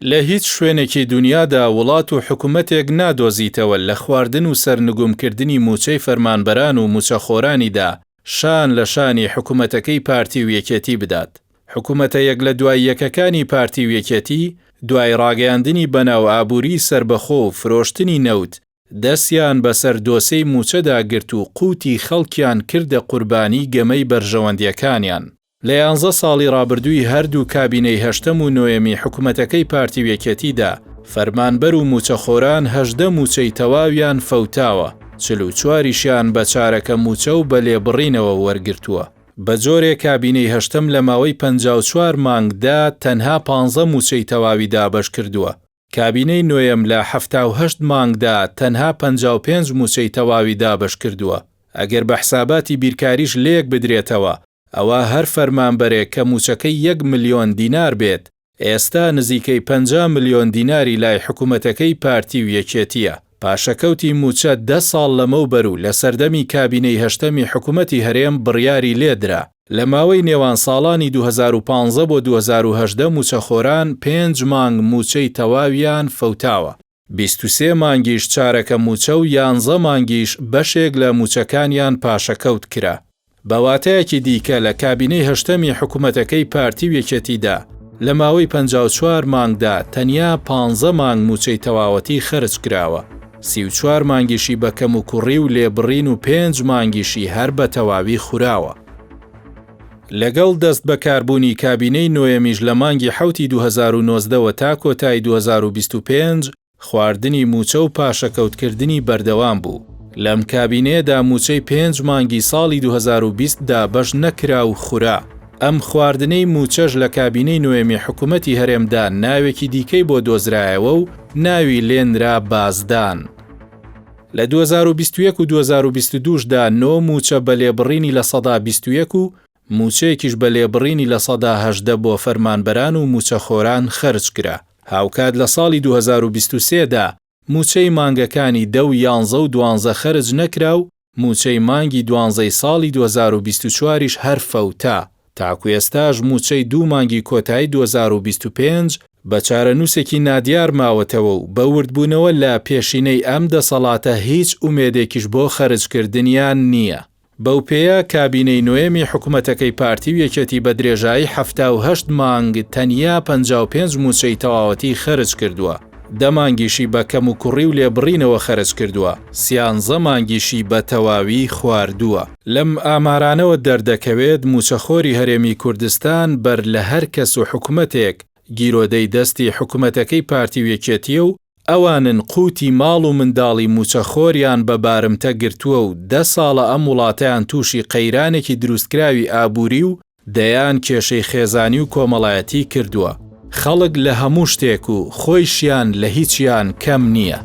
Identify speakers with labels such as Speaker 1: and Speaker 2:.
Speaker 1: لە هیچ شوێنێکی دونیادا وڵات و حکومەتێک نادۆزیتەوە لە خواردن و سەرنگومکردنی موچەی فەرمانبەران و موچەخۆرانیدا شان لە شانی حکومەتەکەی پارتی و یەکێتی بدات. حکومەتە یەک لە دوای یەکەکانی پارتی و یەکێتی دوای ڕاگەیاندنی بەناو ئابووری سەربەخۆ و فرۆشتنی نەوت دەستیان بەسەر دۆسێی موچەدا گرت و قوتی خەڵکیان کردە قوربانی گەمەی بەرژەوەندیەکانیان. لە یانزە ساڵی ڕابردووی هەردوو کابینەی هەشتەم و نۆیەمی حکومەتەکەی پارتی و یەکێتیدا، فەرمانبەر و مووچەخۆران 18 مووچەی تەواویان فەوتاوە، 44یشیان بە چارەکە مووچە و بە لێبڕینەوە وەرگرتووە. بە جۆرێ کابینەی هەشتەم لە ماوەی 54 مانگدا تەنها پانزە مووچەی تەواوی دابەش کردووە. کابینەی نۆیەم لە 78 مانگدا تەنها 55 مووچەی تەواوی دابەش کردووە. ئەگەر بە حساباتی بیرکاریش لێک بدرێتەوە، ئەوا هەر فەرمانبەرێک کە مووچەکەی یەک ملیۆن دینار بێت، ئێستا نزیکەی 50 ملیۆن دیناری لای حکومەتەکەی پارتی و یەکێتییە. پاشەکەوتی مووچە دە ساڵ لەمەوبەر و لە سەردەمی کابینەی هەشتەمی حکومەتی هەرێم بڕیاری لێدرا. لە ماوەی نێوان ساڵانی 2015 بۆ 2018 مووچەخۆران پێنج مانگ مووچەی تەواویان فەوتاوە. 23 مانگیش چارەکە مووچە و یانزە مانگیش بەشێک لە مووچەکانیان پاشەکەوت کرا. بە واتایەکی دیکە لە کابینەی هەشتەمی حکومەتەکەی پارتی و یەکێتیدا لە ماوەی 54 مانگدا تەنیا 15 مانگ مووچەی تەواوەتی خەرج کراوە، 34 مانگیشی بە کەموکوڕی و لێبڕین و پێنج مانگیشی هەر بە تەواوی خوراوە. لەگەڵ دەست بەکاربوونی کابینەی نۆیەمیش لە مانگی حەوتی 2019 وە تا کۆتایی 2025 خواردنی مووچە و پاشەکەوتکردنی بەردەوام بوو. لەم کابینەیەدا مووچەی پێنج مانگی ساڵی 2020 دابەش نەکرا و خورا. ئەم خواردنەی مووچەش لە کابینەی نۆیەمی حکومەتی هەرێمدا ناوێکی دیکەی بۆ دۆزرایەوە و ناوی لێنرا بازدان. لە 2021 و 2022 دا نۆ مووچە بە لێبڕینی 21% و مووچەیەکیش بە لێبڕینی 18% بۆ فەرمانبەران و مووچەخۆران خەرج کرا. هاوکات لە ساڵی 2023 دا مووچەی مانگەکانی دە و یانزە و دوانزە خەرج نەکرا و مووچەی مانگی دوانزەی ساڵی 2024 یش هەر فەوتا، تاکو ئێستاش مووچەی دوو مانگی کۆتایی 2025 بە چارەنووسێکی نادیار ماوەتەوە و بە وردبوونەوە لە پێشینەی ئەم دەسەڵاتە هیچ ئومێدێکیش بۆ خەرجکردنیان نییە. بەوپێیە کابینەی نۆیەمی حکومەتەکەی پارتی و یەکێتی بە درێژایی 78 مانگ تەنیا 55 مووچەی تەواوەتی خەرج کردووە، دە مانگیشی بە کەموکوڕی و لێبڕینەوە خەرج کردووە، سیانزە مانگیشی بە تەواوی خواردووە. لەم ئامارانەوە دەردەکەوێت مووچەخۆری هەرێمی کوردستان بەر لە هەر کەس و حکومەتێک گیرۆدەی دەستی حکومەتەکەی پارتی و یەکێتییە و ئەوانن قوتی ماڵ و منداڵی مووچەخۆریان بە بارمتە گرتووە و دە ساڵە ئەم وڵاتەیان تووشی قەیرانێکی دروستکراوی ئابووری و دەیان کێشەی خێزانی و کۆمەڵایەتی کردووە. خەڵک لە هەموو شتێک و خۆیشیان لە هیچیان کەم نییە.